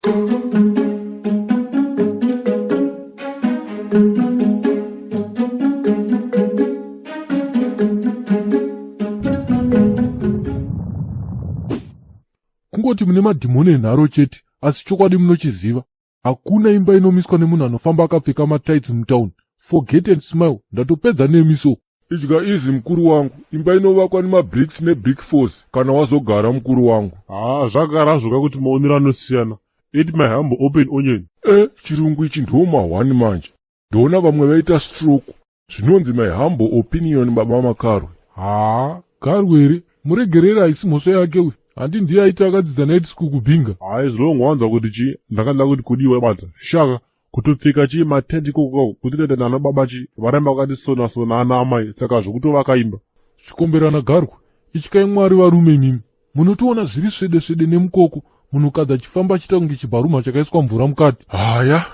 Kungoti mune madhimoni enharo chete, asi chokwadi munochiziva. Hakuna imba inomiswa nemunhu anofamba akapfeka matights mutown. Forget and smile, ndatopedza nemi so. Idya easy mukuru wangu, imba inovakwa nemabricks nebrick force kana wazogara mukuru wangu. Haa zvagara zvoka kuti maonero anosiyana. Eat my humble open onion. E, chirungu ichi ndo mahwani manje. Ndoona vamwe vaita stroke. Zvinonzi my humble opinion baba Makarwe. Haa, Garwe here? Muregerere haisi mhosva yake uyu. Handi ndiye aiti akadzidza night school kuBinga. Haa as long wanzwa kuti chi ndakada kuti kudii waibata. Shaka kutopfeka chi matent ikoko kutoita nana baba chi varamba vakati sona sona ana amai saka zvokutovaka imba. Chikomberana Garwe, ityai Mwari varume imimi. Munotoona zviri svede svede nemukoko, munhukadzi achifamba achiita kunge chibharuma chakaiswa mvura mukati. Haya,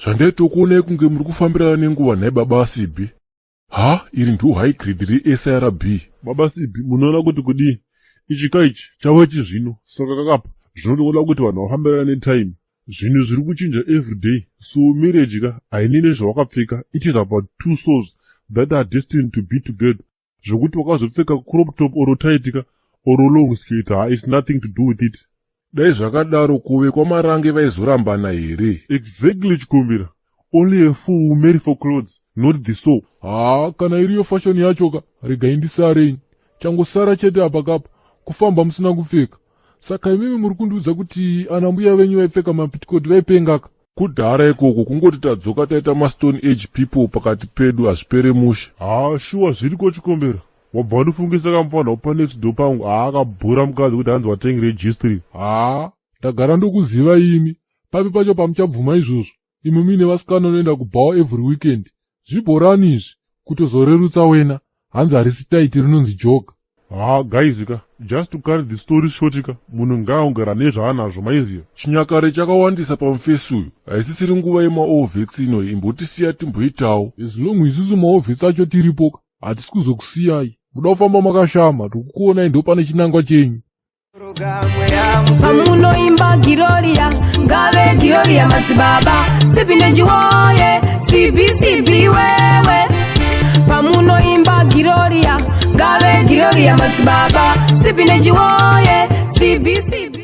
zvandaitokuonai kunge muri kufambirana nenguva nhai baba Sibi. Ha, iri ndo high grade reSRB. Baba Sibi, munoona kuti kudii? Ichi kaichi chave chizvino, saka kakapa zvinotoda kuti vanhu vafambirane netime. Zvinhu zviri kuchinja everyday, so marriage ka hainei nezvawakapfeka, it is about two souls that are destined to be together. Zvekuti wakazopfeka crop top or tight ka or long skirt, ha, it's nothing to do with it. Dai zvakadaro kuve kwaMarange vaizorambana here? Exactly Chikumbira. Only a fool will marry for clothes, not the soul. Haa, kana iriyo fashion yacho ka, regai ndisare ini. Changosara chete apa kapa, kufamba musina kupfeka. Saka imimi muri kundiudza kuti ana mbuya venyu vaipfeka mapitikoti vaipengaka? Kudhara ikoko kungoti tadzoka taita mastone age people pakati pedu hazvipere mushe. Haa shuwa zviriko Chikombera. Wabva wandifungisa kamufana upa next door pangu haa akabhura mukadzi kuti hanzi watenge registry. Haa ndagara ndokuziva imi. Papi pacho pamuchabvuma izvozvo? Imi muine vasikana unoenda kubhawa every weekend. Zvibhorani izvi kutozorerutsa wena. Hanzi harisi taiti rinonzi joga. Haa guys ka just to cut the story short ka munhu ngaangogara nezvaanazvo maiziva. Chinyakare chakawandisa pamufesi uyu. Haisisiri nguva yemaall vets ino imbotisiya timboitawo. As long isusu maall vets acho tiripo ka hatisi kuzokusiyai. Muda kufamba makashama tikukuonai ndopane chinangwa chenyu. Pamunoimba Giroria, ngave Giroria madzibaba, sipi nechiwoye, sipi sipi wewe. Pamunoimba Giroria, ngave Giroria madzibaba, sipi nechiwoye, sipi sipi.